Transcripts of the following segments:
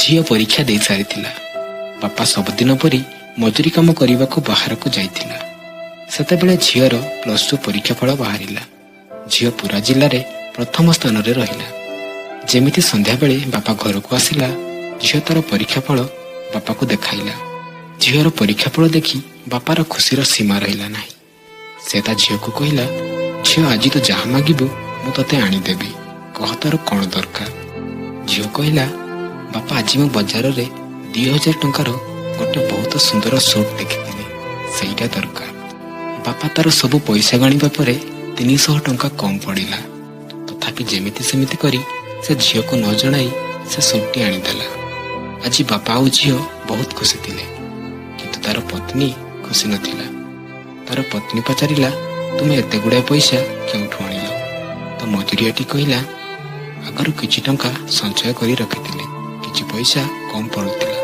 ଝିଅ ପରୀକ୍ଷା ଦେଇ ସାରିଥିଲା। ବାପା ସବୁଦିନ ପରି ମଜୁରୀ କାମ କରିବାକୁ ବାହାରକୁ ଯାଇଥିଲା। ସେତେବେଳେ ଝିଅର +2 ପରୀକ୍ଷା ଫଳ ବାହାରିଲା। ଝିଅ ପୁରା ଜିଲ୍ଲାରେ ପ୍ରଥମ ସ୍ଥାନରେ ରହିଲା। ଯେମିତି ସନ୍ଧ୍ୟାବେଳେ ବାପା ଘରକୁ ଆସିଲା, ଝିଅ ତାର ପରୀକ୍ଷା ଫଳ ବାପାକୁ ଦେଖାଇଲା। ଝିଅର ପରୀକ୍ଷା ଫଳ ଦେଖି ବାପାର ଖୁସିର ସୀମା ରହିଲା ନାହିଁ। ସେ ତା ଝିଅକୁ କହିଲା, "ଝିଅ, ଆଜି ତୁ ଯାହା ମାଗିବୁ ମୁଁ ତତେ ଆଣିଦେବି। କହ, ତୋର କଣ ଦରକାର?" ଝିଅ କହିଲା, "ବାପା, ଆଜି ମୁଁ ବଜାରରେ 2000 ଟଙ୍କାର ଗୋଟେ ବହୁତ ସୁନ୍ଦର ସୁଟ୍ ଦେଖିଥିଲି। ସେଇଟା ଦରକାର।" ବାପା ତାର ସବୁ ପଇସା ଗଣିବା ପରେ 300 ଟଙ୍କା କମ୍ ପଡ଼ିଲା। ତଥାପି ଯେମିତି ସେମିତି କରି ସେ ଝିଅକୁ ନ ଜଣାଇ ସେ ସୁଟ୍ଟି ଆଣିଦେଲା। ଆଜି ବାପା ଆଉ ଝିଅ ବହୁତ ଖୁସି ଥିଲେ, କିନ୍ତୁ ତାର ପତ୍ନୀ ଖୁସି ନଥିଲା। ତାର ପତ୍ନୀ ପଚାରିଲା, "ତୁମେ ଏତେ ଗୁଡ଼ାଏ ପଇସା କେଉଁଠୁ ଆଣିଲ?" ତ ମଜୁରିଆଟି କହିଲା, "ଆଗରୁ କିଛି ଟଙ୍କା ସଞ୍ଚୟ କରି ରଖିଥିଲି। କିଛି ପଇସା କମ୍ ପଡୁଥିଲା,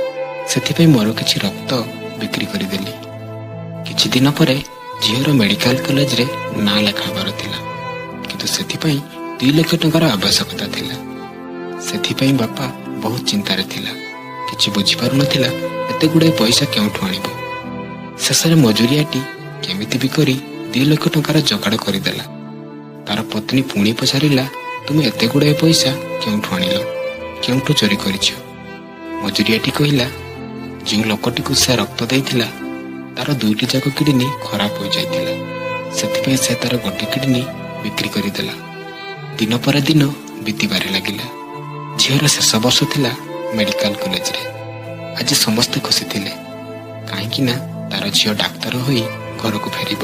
ସେଥିପାଇଁ ମୋର କିଛି ରକ୍ତ ବିକ୍ରି କରିଦେଲି।" କିଛି ଦିନ ପରେ ଝିଅର ମେଡିକାଲ କଲେଜରେ ନାଁ ଲେଖା ହେବାର ଥିଲା, କିନ୍ତୁ ସେଥିପାଇଁ 2 ଲକ୍ଷ ଟଙ୍କାର ଆବଶ୍ୟକତା ଥିଲା। ସେଥିପାଇଁ ବାପା ବହୁତ ଚିନ୍ତାରେ ଥିଲା। କିଛି ବୁଝିପାରୁନଥିଲା, ଏତେ ଗୁଡ଼ାଏ ପଇସା କେଉଁଠୁ ଆଣିବ। ଶେଷରେ ମଜୁରିଆଟି କେମିତି ବି କରି 2 ଲକ୍ଷ ଟଙ୍କାର ଯୋଗାଡ଼ କରିଦେଲା। ତାର ପତ୍ନୀ ପୁଣି ପଚାରିଲା, "ତୁମେ ଏତେ ଗୁଡ଼ାଏ ପଇସା କେଉଁଠୁ ଆଣିଲ? କେଉଁଠୁ ଚୋରି କରିଛ?" ମଜୁରିଆଟି କହିଲା, ଯେଉଁ ଲୋକଟିକୁ ସେ ରକ୍ତ ଦେଇଥିଲା, ତାର ଦୁଇଟି ଯାକ କିଡନୀ ଖରାପ ହୋଇଯାଇଥିଲା। ସେଥିପାଇଁ ସେ ତାର ଗୋଟେ କିଡନୀ ବିକ୍ରି କରିଦେଲା। ଦିନ ପରେ ଦିନ ବିତିବାରେ ଲାଗିଲା। ଝିଅର ଶେଷ ବର୍ଷ ଥିଲା ମେଡିକାଲ କଲେଜରେ। ଆଜି ସମସ୍ତେ ଖୁସି ଥିଲେ, କାହିଁକି ନା ତାର ଝିଅ ଡାକ୍ତର ହୋଇ ଘରକୁ ଫେରିବ।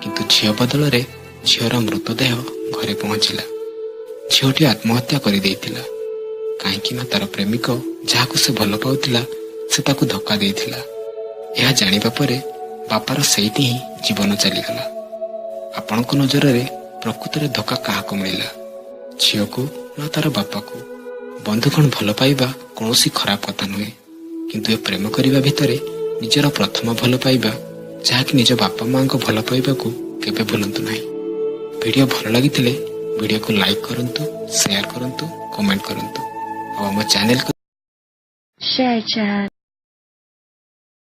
କିନ୍ତୁ ଝିଅ ବଦଳରେ ଝିଅର ମୃତଦେହ ଘରେ ପହଞ୍ଚିଲା। ଝିଅଟି ଆତ୍ମହତ୍ୟା କରିଦେଇଥିଲା, କାହିଁକି ନା ତାର ପ୍ରେମିକ, ଯାହାକୁ ସେ ଭଲ ପାଉଥିଲା, ସେ ତାକୁ ଧୋକା ଦେଇଥିଲା। ଏହା ଜାଣିବା ପରେ ବାପାର ସେଇଠି ହିଁ ଜୀବନ ଚାଲିଗଲା। ଆପଣଙ୍କ ନଜରରେ ପ୍ରକୃତରେ ଧୋକା କାହାକୁ ମିଳିଲା, ଝିଅକୁ ନା ତାର ବାପାକୁ? ବନ୍ଧୁଗଣ, ଭଲ ପାଇବା କୌଣସି ଖରାପ କଥା ନୁହେଁ, କିନ୍ତୁ ଏ ପ୍ରେମ କରିବା ଭିତରେ ନିଜର ପ୍ରଥମ ଭଲ ପାଇବା, ଯାହାକି ନିଜ ବାପା ମାଙ୍କ ଭଲ ପାଇବାକୁ କେବେ ଭୁଲନ୍ତୁ ନାହିଁ। ଭିଡ଼ିଓ ଭଲ ଲାଗିଥିଲେ ଭିଡ଼ିଓକୁ ଲାଇକ୍ କରନ୍ତୁ, ସେୟାର କରନ୍ତୁ, କମେଣ୍ଟ କରନ୍ତୁ ଆଉ ଆମ ଚ୍ୟାନେଲକୁ ShareChat.